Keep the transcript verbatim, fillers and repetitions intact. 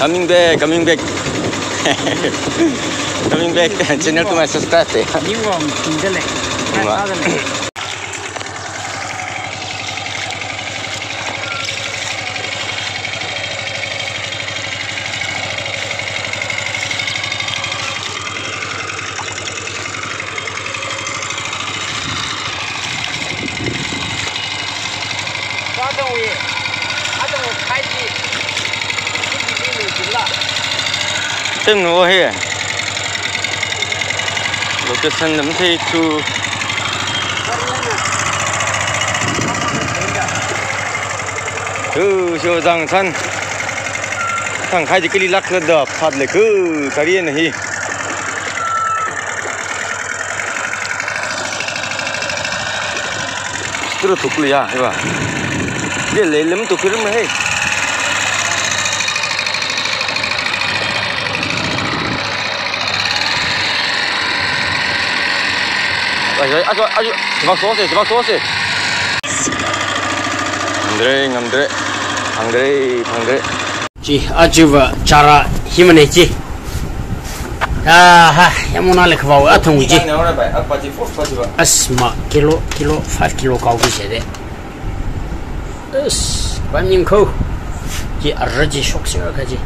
Coming back, coming back. Coming back. Channel to my subscribe. New one, tingdale. Wa. Tem no he. Location lam thei tu. Khu, sho zang san. Thang khai di kali lak le da phat le khu, kari na hi. Tru tuk le ya, iba. Ye le lem tu kiri ma he. Ai, ai, ai, ai, sibak so se, sibak so se. Ngamdre, ngamdre. Phangdre, phangdre. Chi, achiva chara himane chi. Aha, Yamuna le khavao athang chi. Asma kilo, kilo, five kilo kau bi se de. As, ba nying kho. Chi ara chi shok se ka chi.